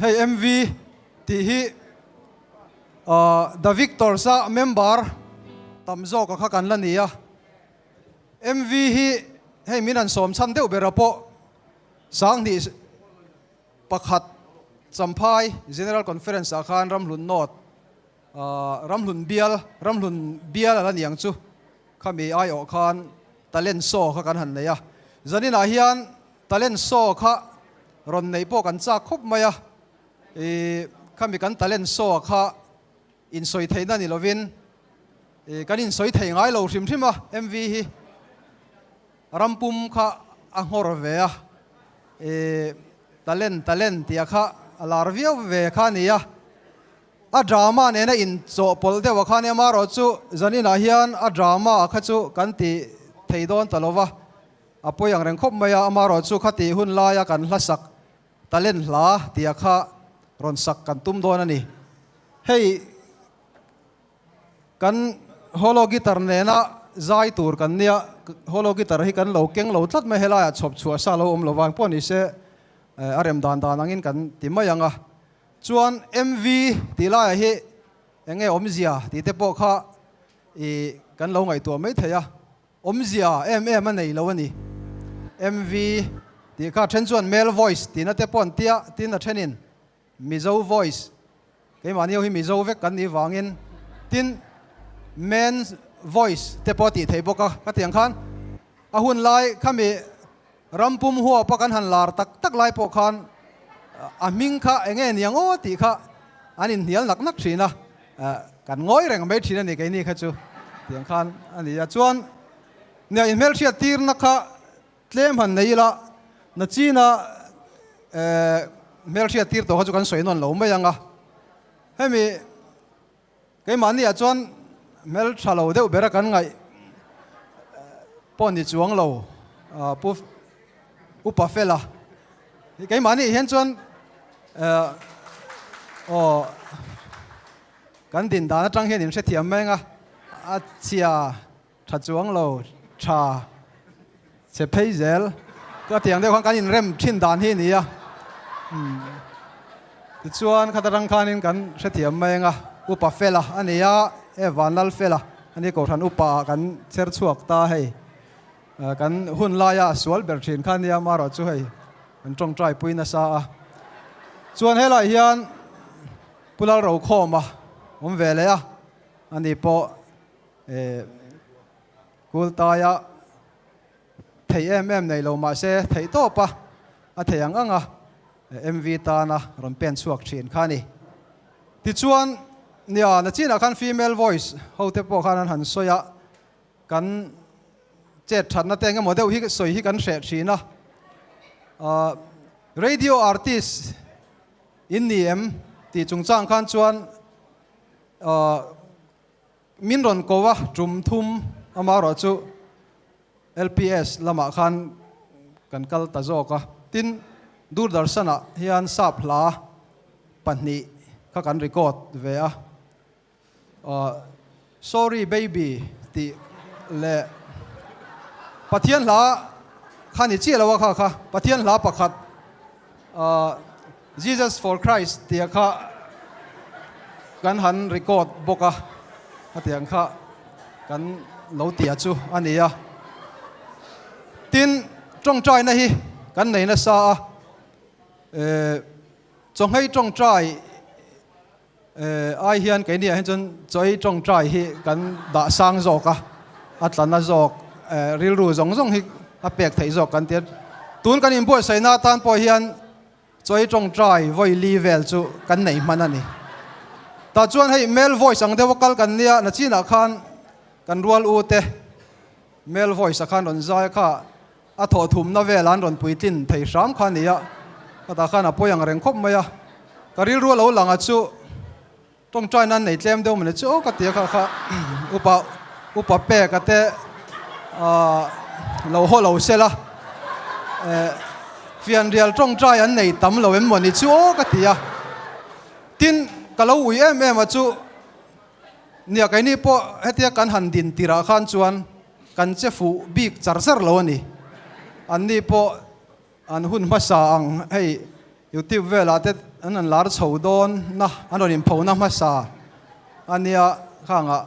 hei MV tih hi The Victors a member tam zawk a kha kan la ni a. MV hi hei min han sawm chhan deuh ber a pawh Sanghnih pakhat Champhai General Conference ah khan Ramhlun North Ramhlun bial Ramhlun bial a la ni ang chu khami aiawh khan Talent Show kha kan han nei a. Zaninah hian Talent Show kha rawn neih pawh kan chak khawp mai a, ih khami kan Talent Show kha insawi theihna ni lovin ih kan insawi thei ngai lo hrim hrim a, MV hi rampum kha a nghawr ve a, ih Talent Talent tih a kha a lar viau ve kha a ni a. A drama nena inchawhpawlh deuh a khan emarawh chu zaninah hian a drama kha chu kan ti thei dawn ta lo va, a pawi ang reng khawp mai a, amarawh chu khati hun laia kan hla sak talent hla tia kha rawn sak kan tum dawn a ni. Hei kan holo guitar nena zai tur kan nia, holo guitar hi kan lo keng lo tlat mai, helaiah chhawp chhuah sa lo awm lo vang pawh ni se a rem dan dan angin kan ti mai ang a. Chuan MV tih laiah hi eng nge awmzia tih te pawh kha i kan lo ngaihtuah mai thei a, awmzia em em a nei lo a ni. MV tih kha then chuan male voice tihna te pawh an tia, tin a thenin Mizo voice, keimahni ho hi Mizo vek kan nih vangin tin men's voice te pawh a tih theih bawk a, ka tih ang khan a hun lai khami Ram pum huapa kan han lar tak tak lai pawh khan a hming kha eng nge niang aw tih kha an inhnial nak nak thin a, kan ngawi reng mai thin a ni keini kha chu tiang khan a ni a. Chuan nia inhmelhriat tirna kha tlem han nei ila nachina hmelhriat tir tawh kha chu kan sawi nawn lo mai ang a, hemi Keimahniah chuan hmel tha lo deuh bera kan ngaih pawh ni chuang lo Pu Upa Fela. Keimahni hian chuan aw kan din dan atang hian in hrethiam mai ang a, a chhia tha chuang lo tha chhe phei zel ka tiang deuh khan kan inrem thin dan hi a ni a tichuan khata rang khanin kan hrethiam mai ang a upa fela a ni a e vanlal fela a ni kohhran upa ah kan chher chhuak ta hei kan hun laia a sual ber thin kha nia amarawh chu hei kan tawngtai pui nasa a chuan helaiah hian Pu Lalrokhawma awm ve leh a ani pawh Kultaia thei em em nei lo mahse theih tawp a, a thei ang ang a, MV tana rawn pen chhuak thin kha a ni. Tichuan, nia, nachinah khan female voice ho te pawh khan an han sawi a, kan chet thatna te engemaw deuh hi sawi hi kan hreh thin a. Radio artist in ni em tih chungchang khan chuan Min rawn ko a, tum thum amarawh chu LPS lamah khan kan kal ta zawk a. Tin, Doordarshan-ah hian sap hla pahnih kha kan record ve a. Sorry Baby tih leh Pathian hla kha ni chiah lo a kha kha, Pathian hla pakhat Jesus for Christ tia kha kan han record bawk a, hetiang kha kan lo tia chu a ni a. Tin, tawngtaina hi kan nei nasa a, chawhmei tawngtai ai hian keini ah hian chuan chawi tawngtai hi kan dah sang zawk a, a tlana zawk rilru zawng zawng hi a pek theih zawk kan ti a. Tun kan inbuatsaihna atan pawh hian Chawi tawngtai vawi li vel chu kan nei hman a ni. Tah chuan hei male voice ang deuh a kal kan nia, nachinah khan kan rual u te male voice a khan rawn zai kha a thawh thumna vel an rawn puitlin thei hram kha a ni a, khatah khan a pawi ang reng khawp mai a. Ka rilru a lo lang a chu tawngtai nan nei tlem deuh mawni chu aw ka ti a kha kha upa upa pek a te lo haw lo sela fianrial tawngtai an nei tam lo em mawni chu aw ka ti a tin ka lo ui em em a chu nia keini pawh hetia kan han din tirah khan chuan kan che fuh bik char char lo a ni anni pawh an hun hmasa ang hei. Youtube velah te an rawn lar chho dawn na, an rawn inphona hmasa a nia khangah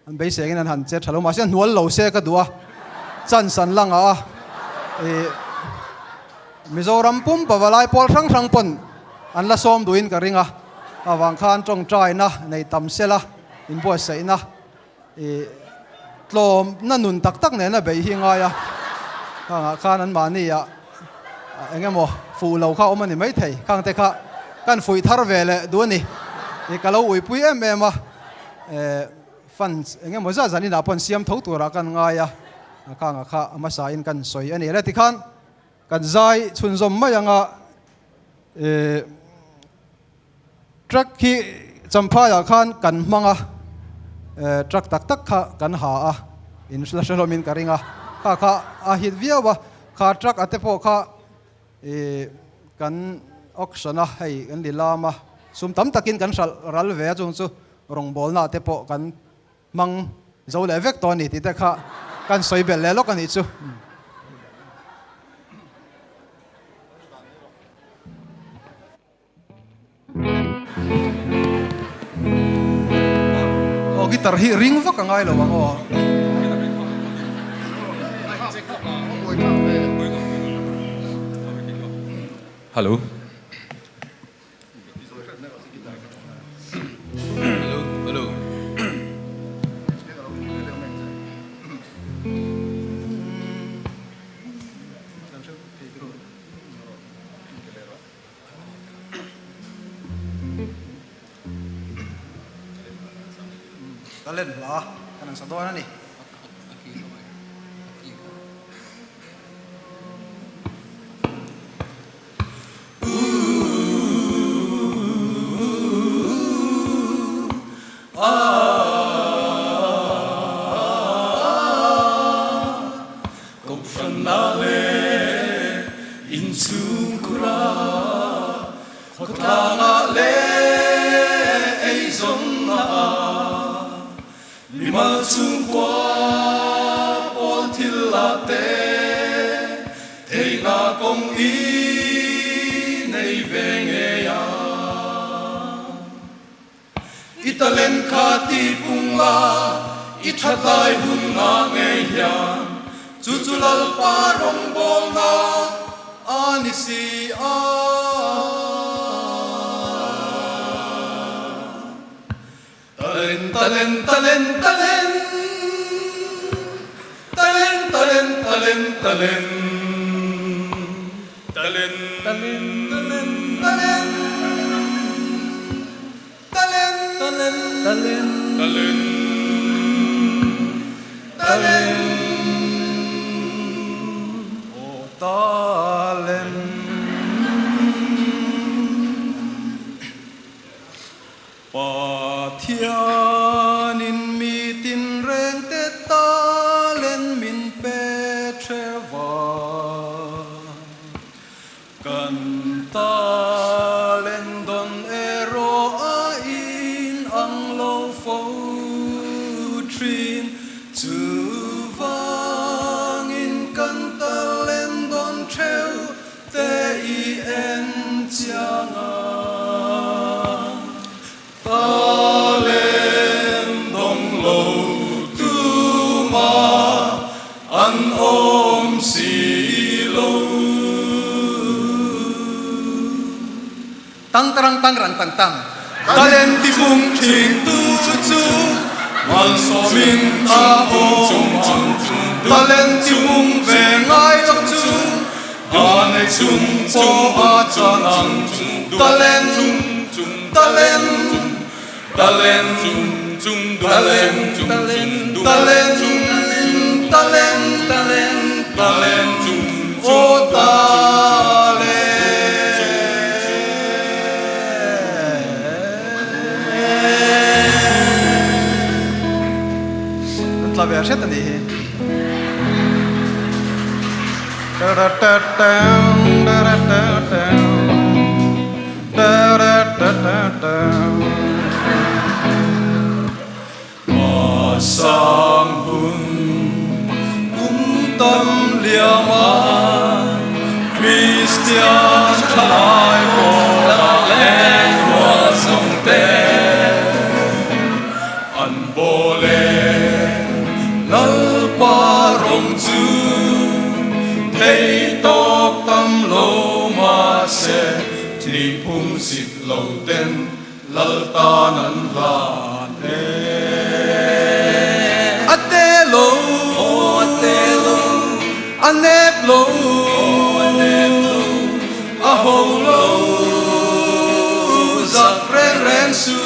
an beisengin an han che tha lo. Mahse a hnual lo se ka duh a, chance an la ngah a. Ih Mizoram pum pavalai pawl hrang hrang pawn an la sawm duhin ka ring a, avang khan tawngtaina nei tam sela inbuatsaihna ih tlawmna nun tak tak nena beih hi ngai a, khangah khan anmahni ah eng emaw fuh lo kha awm a ni maithei, khang te kha kan fuih thar ve leh duh a ni, ih ka lo uipui em em a, eh fans eng emaw zat zan inah pawh an siam tho turah kan ngai a, khangah kha a hmasa in kan sawi a ni le tikhan kan zai chhunzawm mai anga eh. Truck hi Champhaiah khan kan hmang a, truck tak tak kha kan ha a, in la hre hlawmin ka ring a, kha kha a hit viau a, kha truck a te pawh kha ih kan auction a, hei kan lilam a, sum tam takin kan hralh ral ve a, chung chu rawngbawlna te pawh kan hmang zo leh vek tawh a ni tih te kha kan sawi belh leh lawk a nih chu. Aw guitar hi ring vak a ngai lo ang aw. Hello. Hello, hello. Talent hla kan han sa dawn a ni. Kohhranah leh inchhungkhurah, khawtlangah leh eizawnnaah, mimal chhungkua pawl thil lah te theihna kawng i nei ve ngei a. I talent kha ti pung la, i that lai hun nga ngei hian chu chu Lalpa rawngbawlna a ni si a. Talent, talent, talent, talent, talent, talent, talent, talent, talent, talent, talent, talent. Talent, talent, talent, talent, talent, oh talent. Pathianin mi tinreng te talent min pe theuh a. Kan talent dawn erawh a in ang lo fo thin. Chuvangin kan talent dawn theuh te i en chiang a. Talent dawng lo tuma an awm si lo. Tang tarang tang rang tang tang. Talent ti mung thin tu chu malsawmin a awm ang. Talent ti mung ve ngai lo chu a nei chung pawh a chan ang. Talent, talent, talent, talent, talent, talent, talent, talent, aw talent. An tla ve hret a nih hi. Sang hun kum tam liam a, Kristian thalai. Nih phung sit lo ten Lal tan an hlan e. A te lo, aw a te lo, a nep lo, aw a nep lo, a ho lo, zak reng reng su.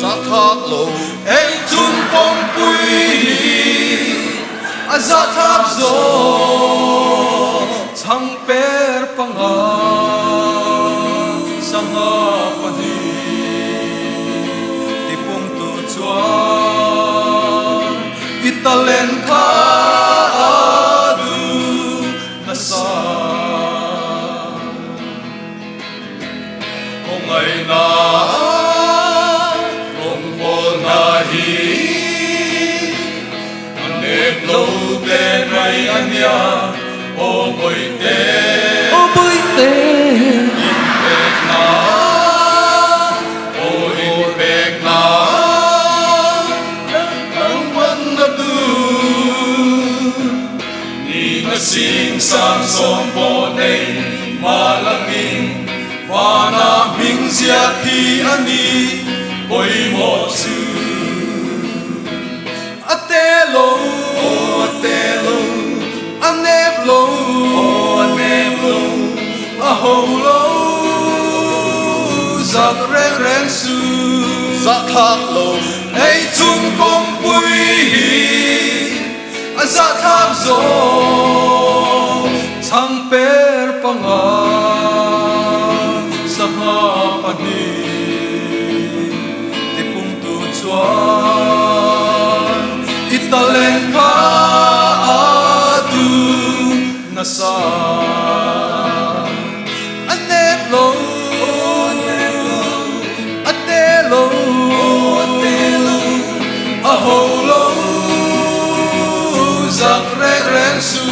Zak thak lo. Ei chung kawngpui hi a zahthlak zawk chhang per panga sangha pahnih tipungtu chuan i talent kha a duh nasa. Khawngaihna rawngbawlna hi a nep lo te mai a nia, aw Bawihte. Aw Bawihte. Inpekna, aw inpekna, Lalpanna tur. Nihna sing sang sawm pawh nei malangin vana hming ziak hi a ni pawimawh chu. A te lo, aw a te lo, a nep lo, aw a nep lo, a ho lo, zak reng reng su. Zahthlak lo. Hei chung kawngpui hi. A zahthlak zawk chhang per panga sangha pahnih tipungtu chuan i talent kha a duh nasa. A nep lo, a te lo, a ho lo, zak reng reng su.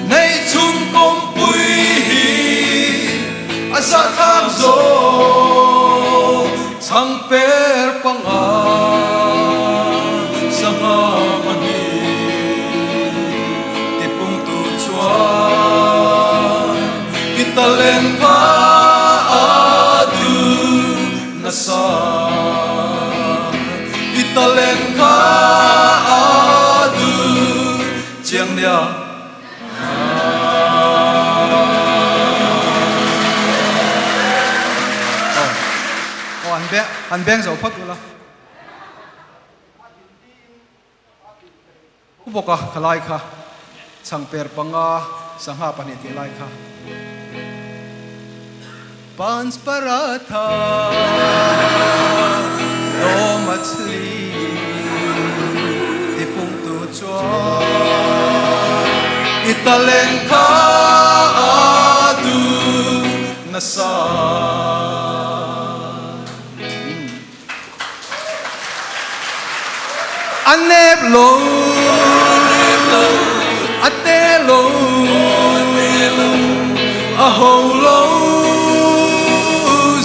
Nei chung kawngpui hi a zahthlak zawk, chhang per panga sangha pahnih tipungtu chuan i talent kha a duh nasa. I talent kha a duh chiang nia. Aw an beng an beng zo phawt ula. Pu bawka khalai kha chhangper panga sangha pahnih tih lai kha. Paanch paratha do machhli tipungtu chuan i talent kha a duh nasa. A nep lo, a te lo, a ho lo,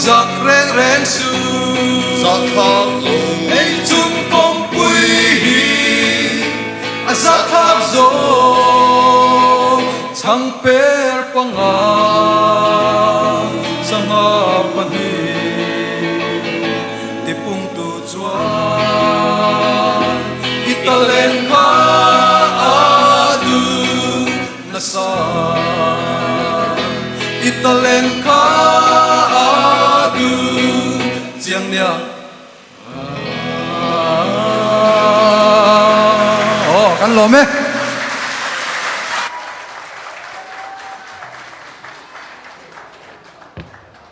zak reng reng su. Zahthlak lo. Hei chung kawngpui hi a zahthlak zawk chhang per panga sangha pahnih tipungtu Chuan i talent kha a duh nasa, i talent kha a duh chiang nia. Aw, kan lawm e.